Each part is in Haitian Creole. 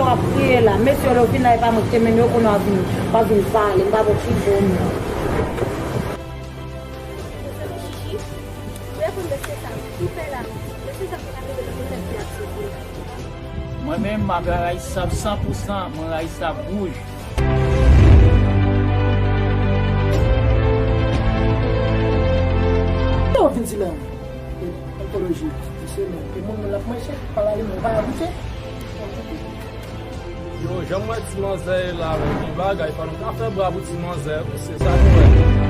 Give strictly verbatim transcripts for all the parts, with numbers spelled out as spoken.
W ap kriye la. Mesye yo vin la, e pa mwen ki te mennen yo, kounye a w ap vin, w ap vin pale. M pa bon ki bon non. Mwen menm, m ap rayi sab san pou san, mwen rayi sab wouj. Sa w vin di la? Antoloji, misye menm. E moun, moun l ap manje, pa lale, men w pa goute. Yo, jan m wè ti manzè ye la, men gen bagay, fò nou ka fè bra pou ti manzè, se sa nou wè.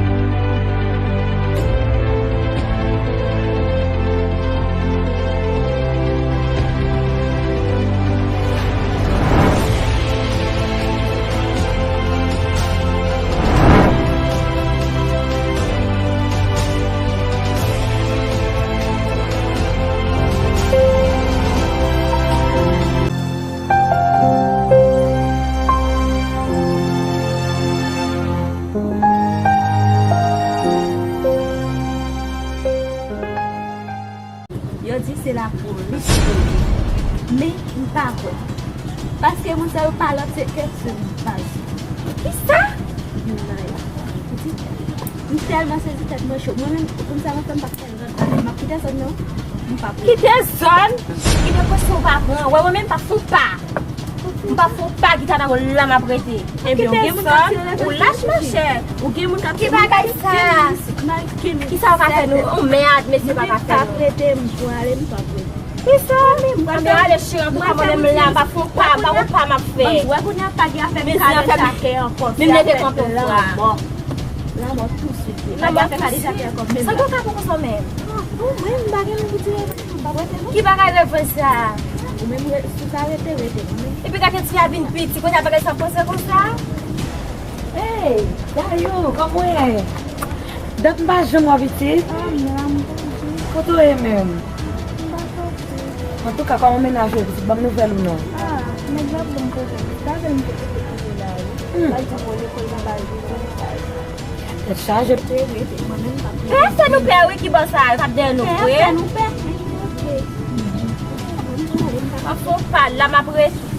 Yo di se lapolis yo ye. Men, m pa kwè. Paske moun sa yo pa lòt se Edson Paz. Kisa? M tèlman sezi, tèt mwen cho. Mwen menm, pou m sa, mwen fè m pa fè lòt bagay. M ap kite zòn nan. M p ap rete. Kite zòn? Kite presyon pa pran. Wè, mwen menm pa fon pa. M pa fon pa, Gitana, bon, la m ap rete. Ebyen, ou gen moun k ap tire leve ou lach, machè. Ou gen moun k ap tire. Ki bagay sa? Ki sa w ka fè nou? Yon mèd, mesye pa ka fè nou. M p ap rete, m pral ale, m p ap rete. Ki sa? Anben ale chire, antouka mwen menm la, m pa fon pa, m pa fon pa m ap fè. Wè kounye a pa gen afè m ka lè chake ankò. Menm leve kanpe fwa. Lanmò touswit. Pa gen afè ka lè chake ankò menm la. Sa gen ka pou konsa menm? Ou menm, m pa gen moun pou tire. Ki bagay revanj sa? Ou menm, si w ka rete, rete. Epi gade ti a vin piti, kounye a bagay sa panse konsa? Hey, Dayo, kòman w ye? Dat m pa janm wè w piti. Ah, m la, m pèdi. Kote w ye menm? M pa soti. Antouka, kòman mennaj ou ye, piti? Ban m nouvèl ou non. Ah, nèg la ap ban m pwoblèm. Gade m te kite pou la, wi. Hmm. L ap di m lekòl nan bal, li di m sa. Tèt chaje. Te rete, mwen menm pa. Pè fè nou pè wi, ki bò sa yo t ap dèyè nou vre. Pè fè nou pè. Anfen, pa la m ap rete.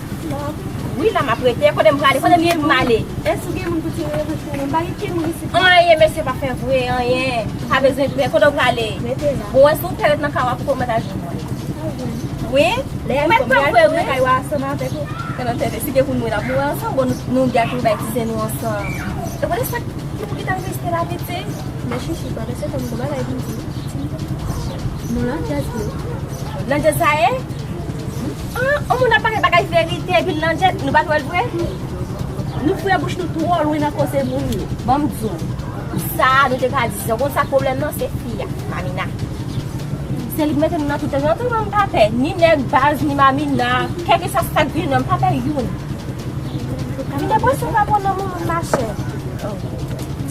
Wi, la m ap rete. Kote m prale? Kote m ye pou m ale? Èske w gen moun pou tire revanj pou mwen? M pa gen moun isit. Anyen, mesye pa fè vre, anyen. Pa bezwen pè. Kote w prale? Rete la. Bon, èske w pè ret nan kay w a pou w mèt al jwenn mwen? Wi? Lè mwen pè vre, wi. Kay w a ansanm avèk ou. Nan tèt, si gen pou nou la, pou ansanm, bon, nou, nou gen pou bay ti zen nou ansanm. E konnen sa ki pou ki ta reste la, piti? Men chichi, pandan se tan, m gon bagay pou m di. Nou nan djaz vre. Nan djaz sa ye? Ah, on moun ap pale bagay verite, epi l nan djaz, nou pa t wè l vre? Nou fre bouch nou twò lwen nan koze moun yo. Ban m di w, sa a, nou te ka di, sa, w konn sa k pwoblèm nan, se fi a, Mamina. Se li k mete nou nan tout, nan tout, mwen m pa pè ni nèg baz, ni Mamina, kèlkeswa sa k vini, mwen m pa pè youn. Kite presyon pa pran nan moun, moun machè.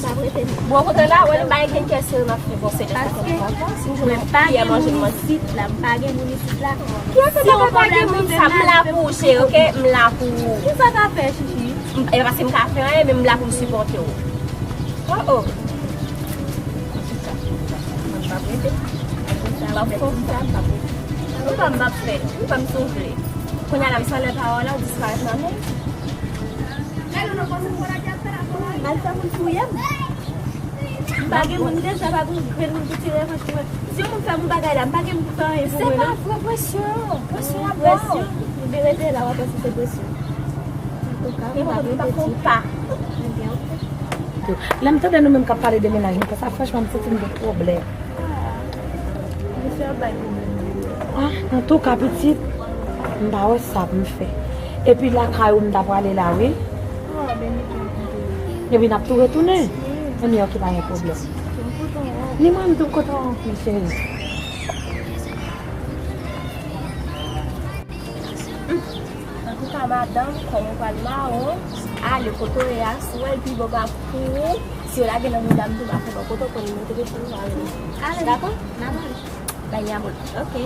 Bon, kote la, wè, nou bay gen kè serye, m ap fè bon, se de sa ke m kontan. Si m jwenn yon piyè manje, m manje. Mwen pa gen moun isit la, m pa gen moun isit la. Ki afè papa pa gen moun sa? M la pou ou, cheri, oke? M la pou ou. Ki sa ka fè, chichi? M, e pa si m ka fè anyen, men m la pou m sipòte w. Oh, oh. Mwen pa prete. M ap fè w sa, m ap fè. Ou pa m ap fè, ou pa m soufle. Kounye a la, m sanlè pawòl la, ou disparèt nan men. Mal fè moun touye m. M pa gen moun deja, pa gen moun pou tire revanj pou mwen. Si yon moun fè m yon bagay la, m pa gen moun pou fè anyen pou mwen, non. Se pa vre, presyon. Presyon ap ba w. Presyon. Ou byen rete la, w ap panse se presyon. Antouka, m pa gen peti. Lè m tande nou menm k ap pale de mennaj nou, konsa, franchman, m santi m gen pwoblèm. Ah, antouka, pitit, m pa wè sa pou m fè. Epi lakay ou m ta prale la, wi. Epi n ap tou retounen. Ann, oke, pa gen pwoblèm. Ni mwen, m tou kontan anpil, cheri. Antouka, madanm, kòm ou pral mawon, ale kote w ye a, si w wè l pi bon pa pou ou, si yo lage nan mouda m tou, m ap fè bò kote w konn nimewo telefòn ou a rele. Dakò? Bay li a bon. Oke.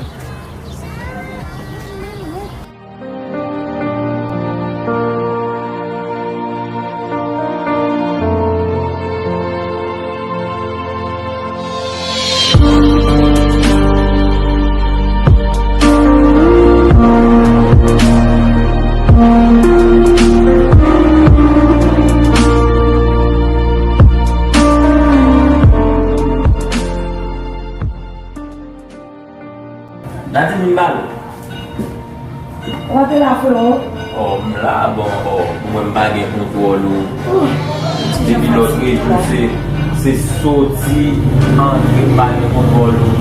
La, frero. Oh, m la, bon, oh, mwen m pa gen kontwòl ou. Depi lòt jou, se, se soti, antre, m pa gen kontwòl ou.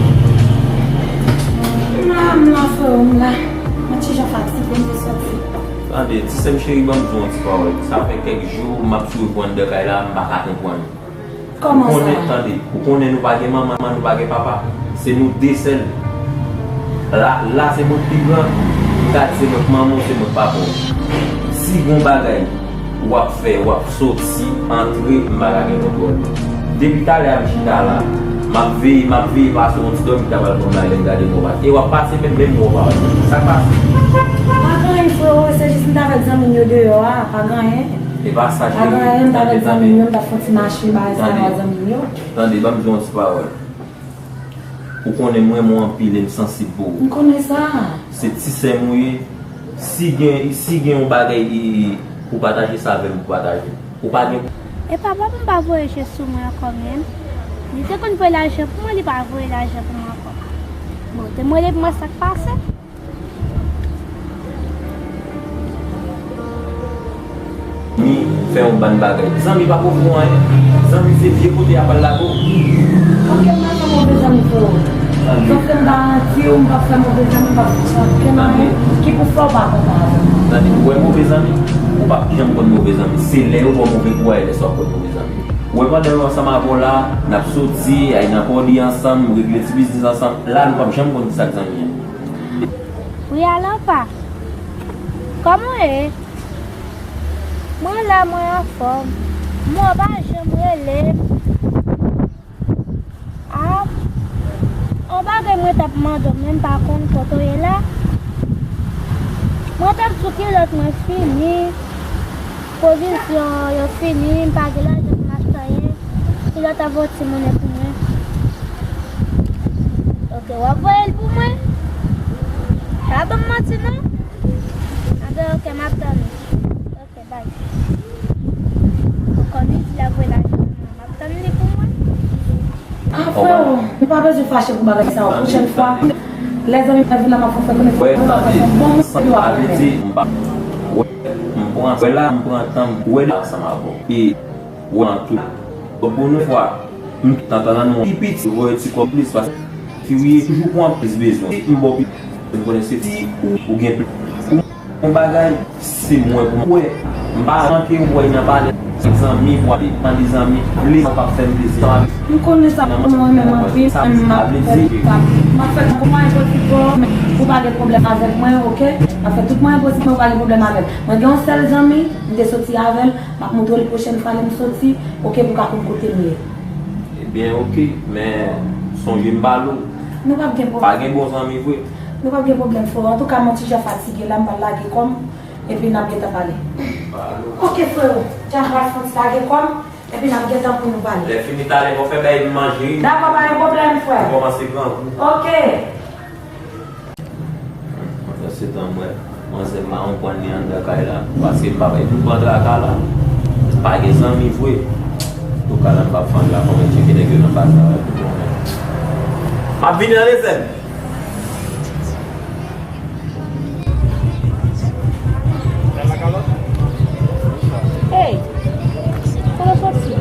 M la, m la, frero, m la. Mwen ti jan fatige, m te soti. Tande, ti sè m cheri, ban m di w yon ti pawòl. Sa fè kèk jou, m ap swiv ou anndan kay la, m pa ka konprann. Kòman sa? Ou konnen, tande, ou konnen nou pa gen manman, nou pa gen papa. Se nou de sèl. La, la se mwen k pi gran. M ka di se mwen k manman w, se mwen k papa w. Si gon bagay w ap fè, w ap soti, antre, m pa ka gen kontwòl ou. Depi talè a m chita la, m ap veye, m ap veye pase yon ti dòmi ki ta pral pran m la, lè m gade m wè w pa. E w ap pase menm, menm mwen w pa wè. Sa k pase? Pa gen anyen, frero, se jis m t avèk zanmi m yo deyò a, pa gen anyen. E pa sa, cheri. Pa gen anyen, m t avèk zanmi m yo, m t ap fè yon ti mache, bagay sa yo ak zanmi m yo. Tande, ban m di w yon ti pawòl. Ou konnen m renmen w anpil e m sansib pou ou. M konnen sa. Se ti sè m ou ye. Si gen, si gen yon bagay pou pataje, se avè m pou pataje. Ou pa gen. E papa m pa voye je sou mwen ankò menm. Li te konn voye lajan pou mwen, li pa voye lajan pou mwen ankò. Bon, te m rele pou mwen sa k pase. Mi fè yon bann bagay. Zanmi pa pwofite anyen. Zanmi se vye kote y ap al lage w. Ok, m pa fè move zanmi pou ou. Sòf ke m garanti w, m p ap fè move zanmi, m p ap fè okenn anyen ki pou fè w pa kontan avè m. Tande, ou wè move zanmi, ou p ap janm konn move zanmi. Se lè yo ba w move kou a, e lè sa w konn move zanmi. Ou wè pandan yo ansanm avè w la, n ap soti, ay nan pòdi ansanm, regle ti biznis ansanm. La, nou p ap janm konn kisa k zanmi an. Wi, alo, pa. Kòman w ye? Mwen la, mwen anfòm. Mwen pa janm rele m. A, yon bagay mwen t ap mande w, men m pa konn kote w ye la. Mwen t ap di w kilòt mwen fini, pwovizyon yo fini, m pa gen lajan pou m achte anyen. Kilòt ap yon ti monnen pou mwen. Ok, w ap voye l pou mwen? Pa ban m manti non. Anben, ok, m ap tann ou. Ok, bay. Ankò li di l ap voye lajan pou mwen, m ap tann li pou mwen. Ah, frero, nou pa bezwen fache pou bagay sa yo. Pwochèn fwa, lè zanmi pa vin la, m ap fè konnen fò nou pa fè bon moun yo ap vle di, m pa, wè, m pran, wè la, m pran tan, m wè ansanm avè w. E, wè an tou. Bon, pou nou fwa, m tantan nan nou pi piti, voye ti kòb plis, paske fi w ye toujou pran plis bezwen. Si m ba w pi, m konnen se fi ou, ou gen plis. Yon bagay, se mwen pou mwen. M pa manke wè nan palè. Zanmi, pou ale tande zanmi, vle sa pa fè m plezi. M konnen sa pou mwen menm anpil, m ap fè, m ap fè tout mwayen posib pou ou, pou pa gen pwoblèm avèk mwen, ok? M ap fè tout mwayen posib pou ou pa gen pwoblèm avè m. Mwen gen yon sèl zanmi, m te soti avè l, m ap montre w li pwochèn fwa lè m soti, ok, pou w ka konn kote m ye. Ebyen, ok, men sonje m pale w. Nou p ap gen pwoblèm. Pa gen bon zanmi vre. Nou p ap gen pwoblèm, frero. Antouka, mwen ti jan fatige la, m pral lage kò m, epi n ap gentan pale. Ok, frero. Jan m pral fè yon ti lage kò m, epi n ap gentan pou nou pale. Lè fini talè, mwen fè bay manje. Dakò, pa gen pwoblèm, frè. Ou kòmanse grangou. Ok. Pandan se tan, m wè manzè mawon pran li anndan kay la. Paske m pa bay pou pran traka la. Pa gen zanmi vre. Tou ka la m p ap fann la, kòman tcheke nèg yo nan baz la, tout yon nèg. M ap vini nan de sèm. Hey! Kote w soti?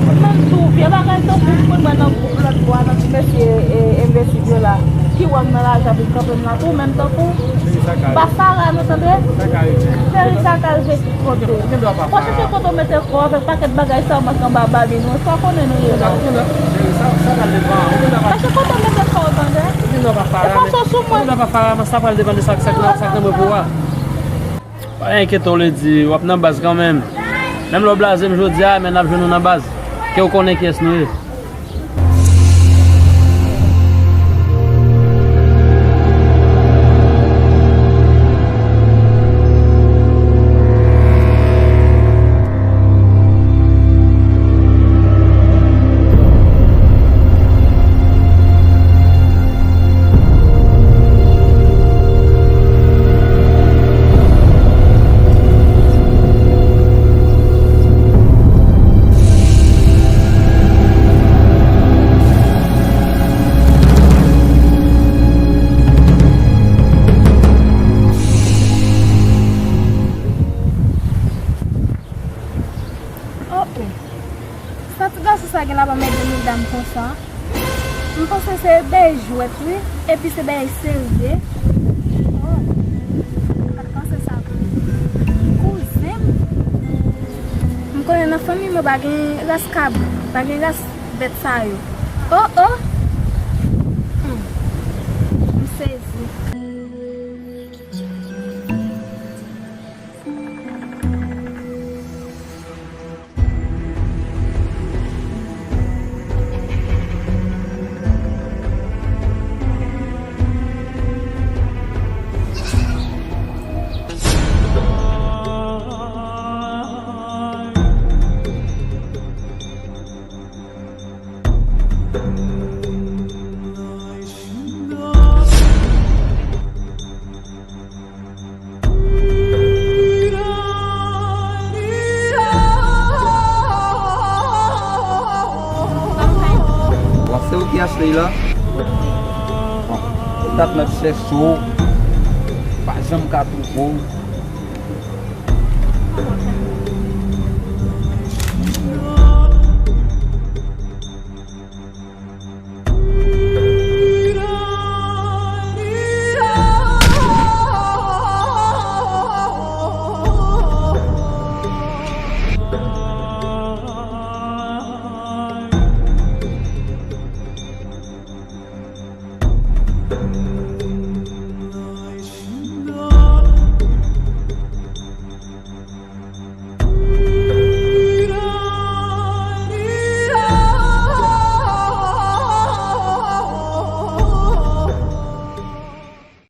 Mwen menm tou, vye bagay tankou m konn wè nan gwoup lòt bò a, nan ti mesye, e, enbesil yo la, ki wè m nan lajan vin kanpe m la tou, menm tankou m pa Fara non, tande? Cheri, sa ka rive tout kote. Fò chèche kote w mete kò w avèk pakèt bagay sa yo manke anba babin ou, sa w konnen nou ye la. Chèche kote w mete kò w, tande? E pase w sou mwen. Sa pral depann de sa, sa k nan, sa k nan mwen pou ou a. Pa enkyete w, Lady, w ap nan baz kanmenm. Menm lè w blaze m jodi a, men n ap jwenn ou nan baz. Ke w konnen kiyès nou ye. Sa gen la pa mèt de medam konsa. M panse se bay jwèt wi, epi se bay serye. Oh, m pa t panse sa vre. Kouzen m, m konnen nan fanmi mwen pa gen ras kabrit, pa gen ras bèt sa yo. Oh, oh. Hmm. M sezi. Bon, se ou ki achte l la? Bon, ou t ap nan chèche w, pa janm ka twouve w.